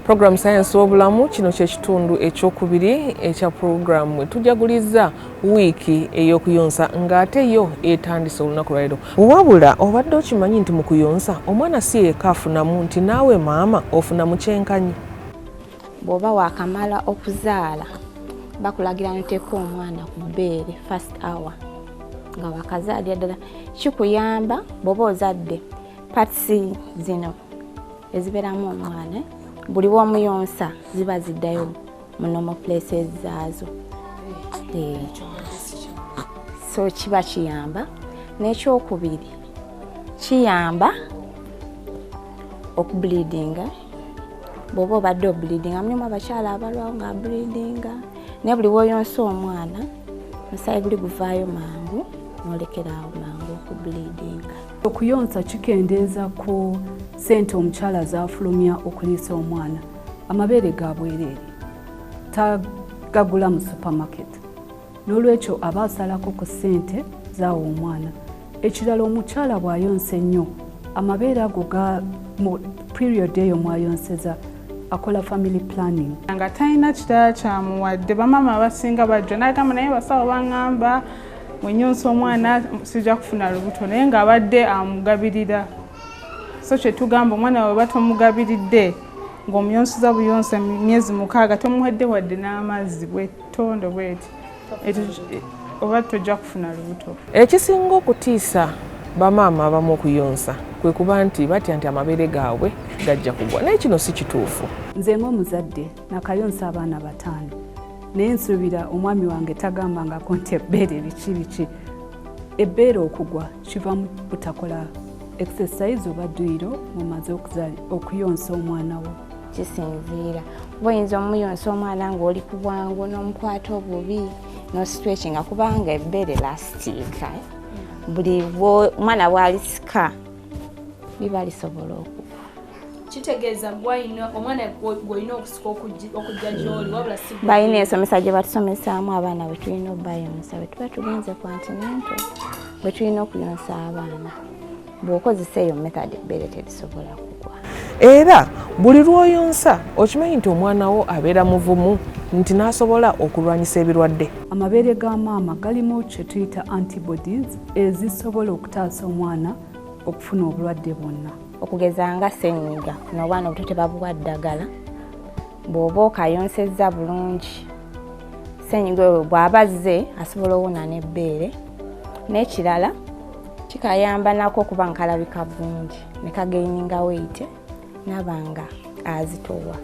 Program Sayansi w'Obulamu, kino kye kitundu ekyokubiri ekya puroguramu. Tujaguliza wiiki ey'okuyonsa ng'ate yo etandise olunaku lwaleero. Wabula obadde okimanyi nti mu kuyonsa omwana si yekka afunamu, nti naawe maama ofunamu kyenkanyi? Bw'oba wakamala okuzaala, bakulagira noteeka omwana ku bbeere first hour nga wakazaalira ddala. Kikuyamba bw'oba ozadde, parts zino ezibeeramu omwana buli w'omuyonsa ziba ziddayo mu normal places zaazo. So kiba kiyamba. N'ekyokubiri, kiyamba okubleedinga. Bw'oba obadde obleedinga, mulimu abakyala abalwawo nga bleedinga, naye buli woyonsa omwana, omusaayi guli guvaayo mangu, n'olekeraawo mangu okubleedinga. Okuyonsa kikendeeza ku ssente omukyala z'afulumya okuliisa omwana. Amabeere ga bwereere, tagagula mu supermarket, n'olwekyo aba asalako ku ssente zaawa omwana. Ekirala, omukyala bw'ayonsa ennyo, amabeere ago ga mu period eyo mwayonseza akola family planning. Nga talina kirala kyamuwadde. Bamaama abasinga bajja nagamba, "Naye basawo baŋŋamba bwenyonsa omwana sijja kufuna lubuto," naye ng'abadde amugabirira. So kyetugamba, omwana we batomugabiridde ng'omuyonsiza buyonsa emyezi 6, tomuwadde wadde n'amazzi bwetondo bweti, oba tojja kufuna lubuto. Ekisinga okutiisa bamaama abamu okuyonsa kwe kuba nti batya nti amabeere gaabwe gajja kugwa, naye kino si kituufu. Nze ng'omuzadde nakayonsa abaana bataano, naye nsuubira omwami wange tagambangako nti ebbeere biki biki. Ebbeere okugwa kiva mu butakola exercise oba dduyiro mumaze okuyonsa omwana wo. Kisinziira, kuba oyinza omuyonsa omwana ng'oli ku bwangu n'omukwata obubi n'ostretchinga, kubanga ebbeere lasitiika. Buli omwana bw'alisika liba lisobola okugwa. Kitegeeza gwalina omwana gwolina okusika okujja gy'oli, wabula si gwe. Balina ensomesa gye batusomesaamu abaana bwe tulina obayonsa. Bwe tuba tugenze ku antenatal, bwe tulina okuyonsa abaana, bw'okozesa eyo method, ebbeere terisobola kugwa. Era buli lw'oyonsa, okimanyi nti omwana wo abeera muvumu nti n'asobola okulwanyisa ebirwadde? Amabeere ga maama galimu kye tuyita antibodies ezisobola okutaasa omwana okufuna obulwadde bwonna. Okugeza nga senyiga, n'obwana obuto tebabuwa ddagala. Bw'oba okayonsezza bulungi, senyiga oyo bw'aba azze asobola owona n'ebbeere. N'ekirala, kikayamba nako okuba nga kalabika bulungi ne kagaininga weight, naba nga azitowa,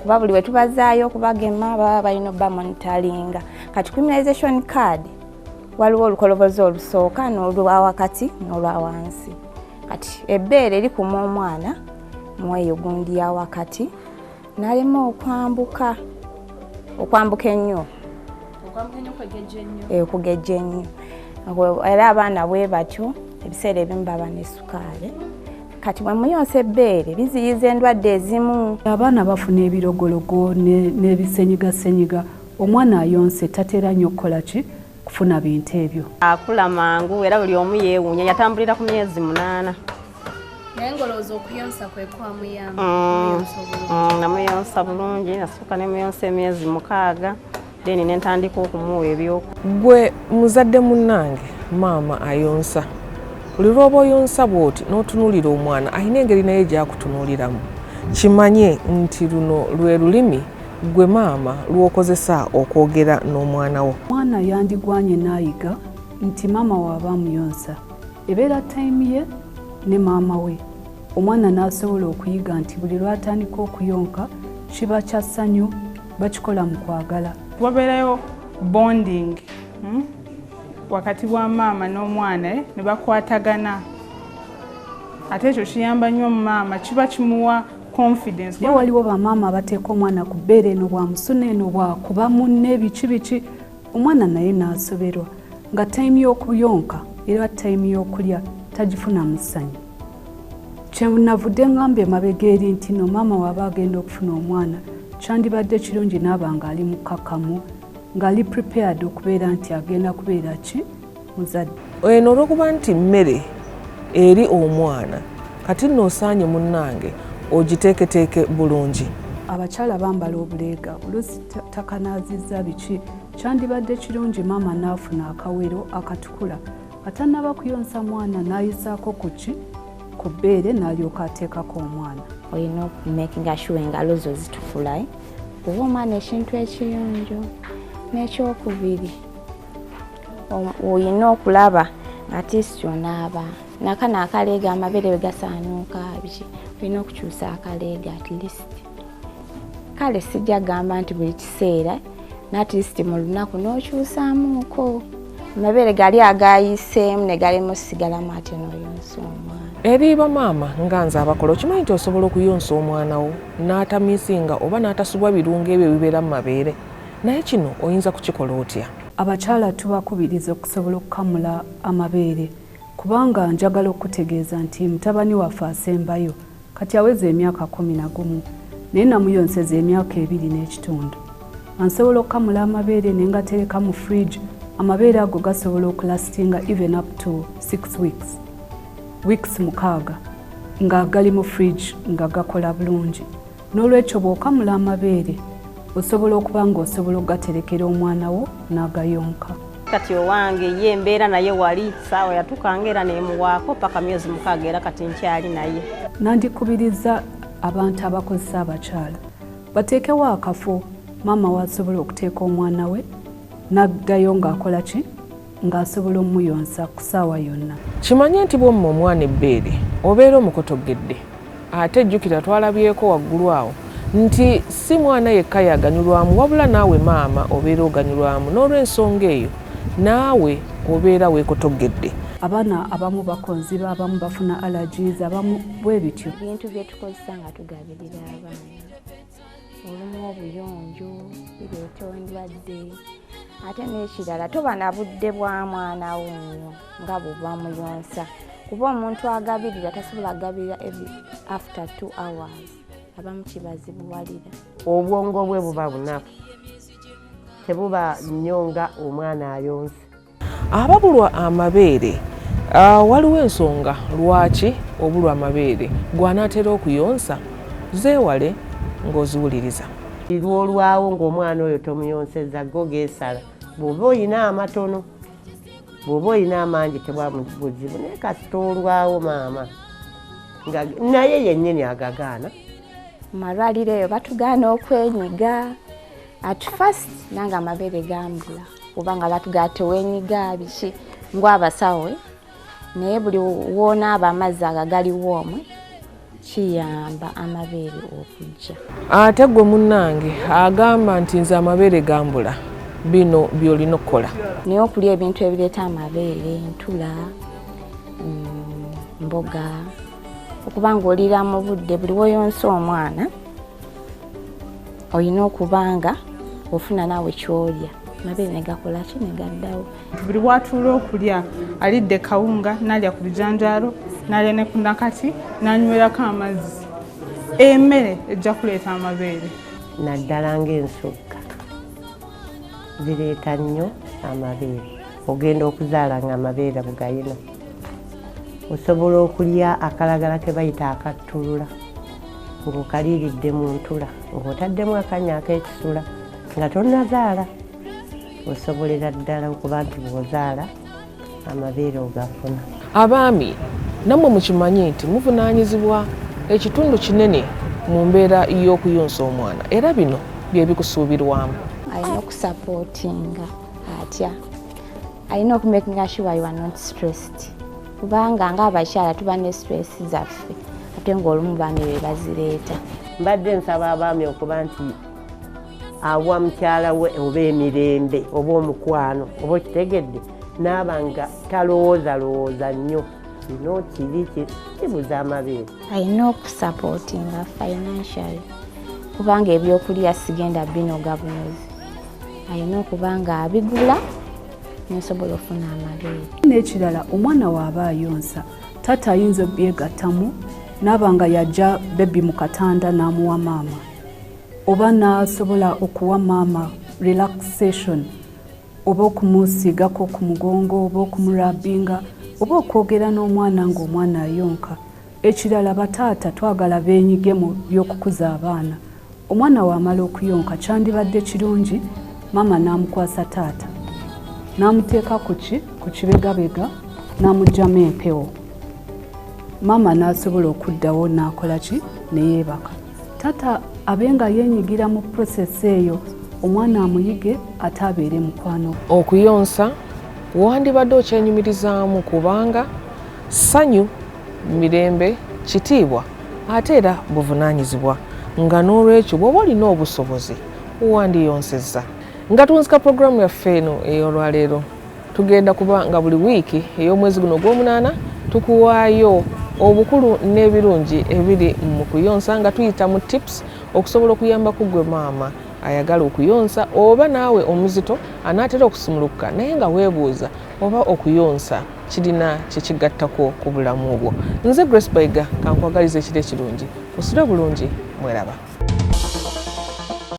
kuba buli we tubazaayo okubagema baba balina obba monitoringa. Kati ku immunization card waliwo olukolobozi olusooka n'olwa wakati n'olwa wansi. Kati ebbeere likuma omwana mweyo gundi ya wakati n'alema okwambuka ennyo. Okwambuka ennyo, kwegejja ennyo. Okugejja ennyo. Era abaana bwe batyo ebiseera ebimu baba ne sukaali. Kati bwe muyonsa ebbeere, biziyiza endwadde ezimu. Abaana bafuna ebirogologo n'ebisenyigasenyiga. Omwana ayonse tatera nnyo kukola ki, kufuna bintu ebyo. Akula mangu, era buli omu yeewuunya, yatambulira ku myezi 8. Naye ng'olowooza okuyonsa kwe kwamuyamba? Okuyonsa obulungi? Namuyonsa bulungi. Nasooka nemuyonsa emyezi 6, then nentandika okumuwa ebyoku Gwe muzadde munnange, maama ayonsa, buli lw'oba oyonsa bw'oti n'otunuulira omwana, alina engeri naye gy'akutunuuliramu. Kimanye nti luno lwe lulimi gwe maama lw'okozesa okwogera n'omwana wo. Omwana yandigwanye n'ayiga nti maama waaba amuyonsa, ebeera time ye ne maama we. Omwana n'asobola okuyiga nti buli lw'atandika okuyonka kiba kya ssanyu, bakikola mu kwagala. Wabeerayo bonding, Wakati wa maama n'omwana, ne bakwatagana. Ate ekyo kiyamba nnyo maama, kiba kimuwa confidence. Naye waliwo bamaama abateeka omwana ku bbeere, eno bwamusuna, eno bwakuba munne, biki biki, omwana naye n'asoberwa nga time y'okuyonka era time y'okulya tagifuna mu ssanyu. Kyenavudde ngamba emabega eri nti no maama waaba agenda okufuna omwana, kyandibadde kirungi naaba ng'ali mukkakkamu, ng'ali prepared okubeera nti agenda kubeera ki, muzadde. Eno olwokuba nti mmere eri omwana, kati nno osaanye munnange Ogiteeketeeke bulungi. Abakyala bambala obuleega, oluusi takanaazizza biki. Kyandibadde kirungi maama n'afuna akawero akatukula atannaba kuyonsa mwana, n'ayisaako ku ki ku bbeere, n'alyoka ateekako omwana. Olina okumakinga sure engalo zo zitukula, oba omwana ekintu ekiyonjo. N'ekyokubiri, olina okulaba at least onaaba nakano akaleega, amabeere bwe gasaanuuka biki, olina okukyusa akaleega at least. Kale sijja gamba nti buli kiseera, n'at least mu lunaku n'okyusaamuuko, amabeere gali agayiseemu ne galema osigalamu, ate n'oyonsa omwana. Eri bamaama nga nze abakola, okimanyi nti osobola okuyonsa omwana wo n'atamisinga oba n'atasubwa birungo ebyo ebibeera mu mabeere? Naye kino oyinza kukikola otya? Abakyala tubakubiriza okusobola okukamula amabeere, kubanga njagala okutegeeza nti mutabani waffe asembayo kati aweza emyaka 11, naye namuyonseza emyaka 2 n'ekitundu. Ansobola okukamula amabeere ne ngatereka mu fridge. Amabeere ago gasobola okulastinga even up to 6 weeks, weeks 6, nga gali mu fridge nga gakola bulungi. N'olwekyo bw'okamula amabeere, osobola okuba nga osobola okugaterekera omwana wo n'agayonka. Kati owange ye embeera naye wali saawa yatukanga era nemuwaako paka myezi 6, era kati nkyali naye. Nandikubiriza abantu abakozesa abakyala bateekewo akafo maama wasobola okuteeka omwana we n'addayo ng'akola ki, ng'asobola omuyonsa ku ssaawa yonna. Kimanye nti bw'omma omwana ebbeere, obeera omukotogedde. Ate jjukira twalabyeko waggulu awo nti si mwana yekka yaganyulwamu, wabula naawe maama obeera oganyulwamu. N'olw'ensonga eyo naawe obeera weekotogedde. Abaana abamu bakonziba, abamu bafuna allergies, abamu bwe bityo. Ebintu bye tukozesa nga tugabirira abaana, olumu obuyonjo bireeta endwadde. Ate n'ekirala, toba na budde bwa mwana wo nnyo nga bw'oba muyonsa, kuba omuntu agabirira tasobola kugabirira every after 2 hours, abamu kibazibuwalira. Obwongo bwe buba bunafu, tebuba nnyo nga omwana ayonsa. Ababulwa amabeere, waliwo ensonga lwaki obulwa amabeere gw'anaatera okuyonsa, zeewale ng'oziwuliriza. Lwolwawo ng'omwana oyo tomuyonseza, go geesala bw'oba oyina amatono. Bw'oba oyina amangi tebwa buzibu, naye kasita olwawo maama nga naye yennyini agagaana. Mu malwaliro eyo batugaana okwenyiga. At first nange amabeere gambula, kubanga batugaa tewenyiga biki ngwabasawo, naye buli woonaaba amazzi ago galiwo omwe kiyamba amabeere okujja. Ate gwe munnange agamba nti nze amabeere gambula, bino by'olina okukola. Naye okulya ebintu ebireeta amabeere, ntula, mboga, okuba nga oliira mu budde. Buli woyonsa omwana olina okuba nga ofuna naawe kyolya, amabeere ne gakola ki, ne gaddawo. Buli bwatuula okulya, alidde kawunga, n'alya ku bijanjaalo, n'alya ne ku nakati, n'anywerako amazzi, emmere ejja kuleeta amabeere. Naddala ng'ensogga zireeta nnyo amabeere. Ogenda okuzaala nga amabeere bugayina. Osobola okulya akalagala ke bayita akattulula ng'okaliiridde mu ntula, ng'otaddemu akanya ak'ekisula nga tonnazaala, osobolera ddala okuba nti bw'ozaala amabeere ogafuna. Abaami nammwe mukimanyi nti muvunaanyizibwa ekitundu kinene mu mbeera y'okuyonsa omwana, era bino bye bikusuubirwamu. Alina okusupportinga atya? Alina okumakinga sure you are not stressed, kubanga ngaabakyala tuba ne stress zaffe, ate ng'olumu baami be bazireeta. Mbadde nsaba abaami okuba nti awa mukyala we oba emirembe oba omukwano, oba okitegedde, naaba nga talowooza lowooza nnyo kino kiri kibuza amabeere. Alina okusupportinga financially, kubanga ebyokulya sigenda binoga bunozi, alina okuba nga abigula nensobola ofuna amabeere. N'ekirala, omwana waaba ayonsa, taata ayinza obyegattamu naaba nga yajja baby mu katanda n'amuwa maama, oba n'asobola okuwa maama relaxation, oba okumusiigako ku mugongo, oba okumurubbinga, oba okwogera n'omwana ng'omwana ayonka. Ekirala, bataata twagala beenyige mu by'okukuza abaana. Omwana waamala okuyonka, kyandibadde kirungi maama n'amukwasa taata, n'amuteeka ku ki ku kibegabega, n'amuggyamu empewo, maama n'asobola okuddawo n'akola ki, ne yeebaka. Taata abe nga yeenyigira mu process eyo, omwana amuyige ate abeere mukwano. Okuyonsa wandibadde okyenyumirizaamu kubanga ssanyu, mirembe, kitiibwa ate era buvunaanyizibwa, nga n'olwekyo bw'oba olina obusobozi wandiyonsezza. Nga tunzika puroguramu yaffe eno ey'olwaleero, tugenda kuba nga buli wiiki ey'omwezi guno ogw'omunaana tukuwaayo obukulu n'ebirungi ebiri mu kuyonsa nga tuyita mu tips okusobola okuyamba ku gwe maama ayagala okuyonsa oba naawe omuzito anaatera okusumulukuka naye nga weebuuza oba okuyonsa kirina kyekigattako ku bulamu bwo. Nze Grace Baiga, kankwagaliza ekiro ekirungi, osule bulungi, mweraba.